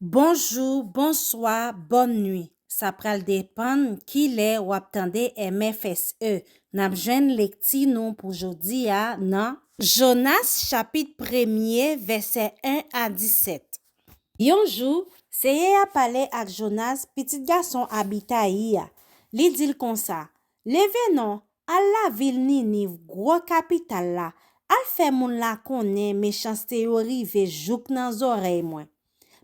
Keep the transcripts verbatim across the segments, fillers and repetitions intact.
Bonjou, bonswa, bòn nwi. Sa pral depann kilè w ap tande M F S E. N ap jwenn lekti nou pou jodi a nan Jonas chapit premye, vèsè en a disèt. Yon jou, Seyè a pale ak Jonas, pitit gason Abitayi a. Li di l konsa, Leve non, al lavil Niniv, gwo kapital la, al fè moun la konnen mechanste yo rive jouk nan zòrèy mwen.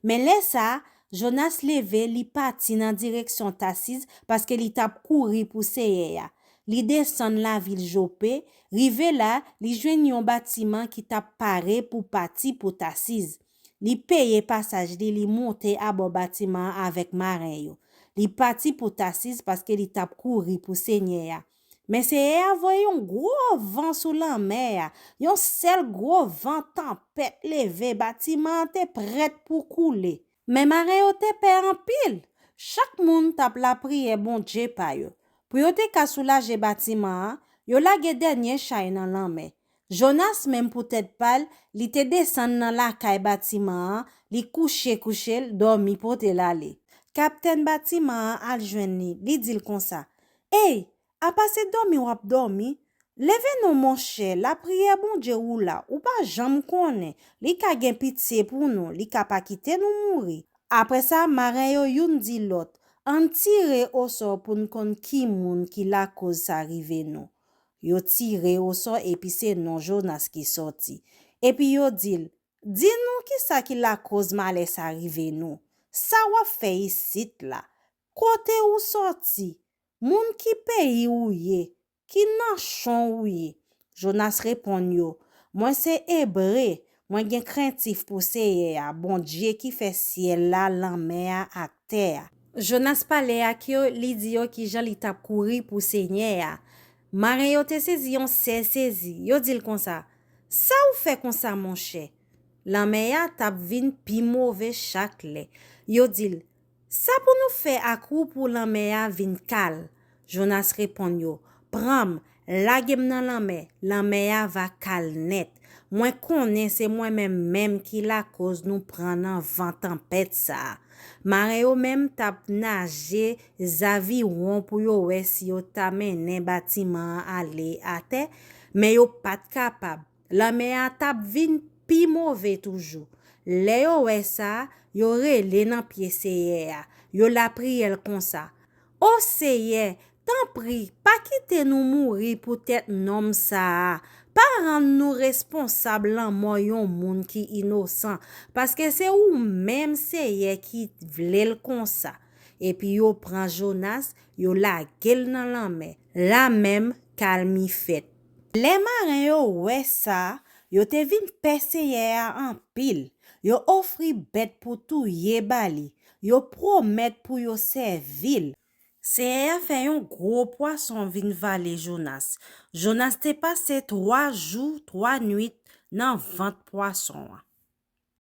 Men lè sa a, Jonas leve, li pati nan direksyon Tasiz, paske li t ap kouri pou Seyè a. Li desann lavil Jope, rive la, li jwenn yon batiman ki t ap pare pou pati pou Tasiz. Li peye pasaj li, li monte abò batiman an avèk maren yo. Li pati pou Tasiz paske li t ap kouri pou Senyè a. Men Seyè a voye yon gwo van sou lanmè a. Yon sèl gwo van tanpèt leve, batiman an te prèt pou koule. Men maren yo te pè anpil. Chak moun t ap lapriyè Bondye pa yo. Pou yo te ka soulaje batiman an, yo lage dènye chay nan lanmè. Jonas menm pou tèt pa l, li te desann nan lakay batiman an, li kouche kouche l, dòmi pote l ale. Kaptèn batiman an al jwenn li, li di l konsa, Ey, apa se dòmi w ap dòmi? Leve non monchè, lapriyè Bondye ou la, ou pa janm konnen, li ka gen pitye pou nou, li ka pa kite nou mouri. Apre sa, maren yo youn di lòt, Ann tire osò pou n konn ki moun ki lakoz sa rive nou. Yo tire osò epi se non Jonas ki sòti. Epi yo di l, Di nou kisa ki lakoz malè sa rive nou. Sa w ap fè isit la? Kote ou sòti? Moun ki peyi ou ye? Ki nanchon ou ye? Jonas reponn yo, Mwen se Ebre, mwen gen krentif pou Seyè a, Bondye ki fè syèl la, lanmè a ak tè a. Jonas pale ak yo, li di yo kijan li t ap kouri pou Senyè a. Maren yo te sezi yon sèl sezi. Yo di l konsa, Sa ou fè konsa, monchè? Lanmè a t ap vin pi move chak lè. Yo di l, Sa pou nou fè ak ou pou lanmè a vin kal? Jonas reponn yo, Pran m, lage m nan lanmè, lanmè a va kal nèt. Mwen konnen se mwen menm menm ki lakoz nou pran nan van tanpèt sa a. Maren yo menm t ap naje zaviwon pou yo wè si yo ta mennen batiman an ale atè, men yo pa t kapab. Lanmè a t ap vin pi move toujou. Lè yo wè sa, yo rele nan pye Seyè a. Yo lapriyè l konsa, O Seyè, tanpri, pa kite nou mouri poutèt nonm sa a. Pa rann nou responsab lanmò yon moun ki inosan, paske se ou menm, Seyè, ki vle l konsa. Epi yo pran Jonas, yo lage l nan lanmè. Lamenm, kalmi fèt. Lè maren yo wè sa, yo te vin pè Seyè a anpil. Yo ofri bèt pou touye ba li. Yo pwomèt pou yo sèvi l. Seyè a fè yon gwo pwason vin vale Jonas. Jonas te pase twa jou, twa nwit nan vant pwason an.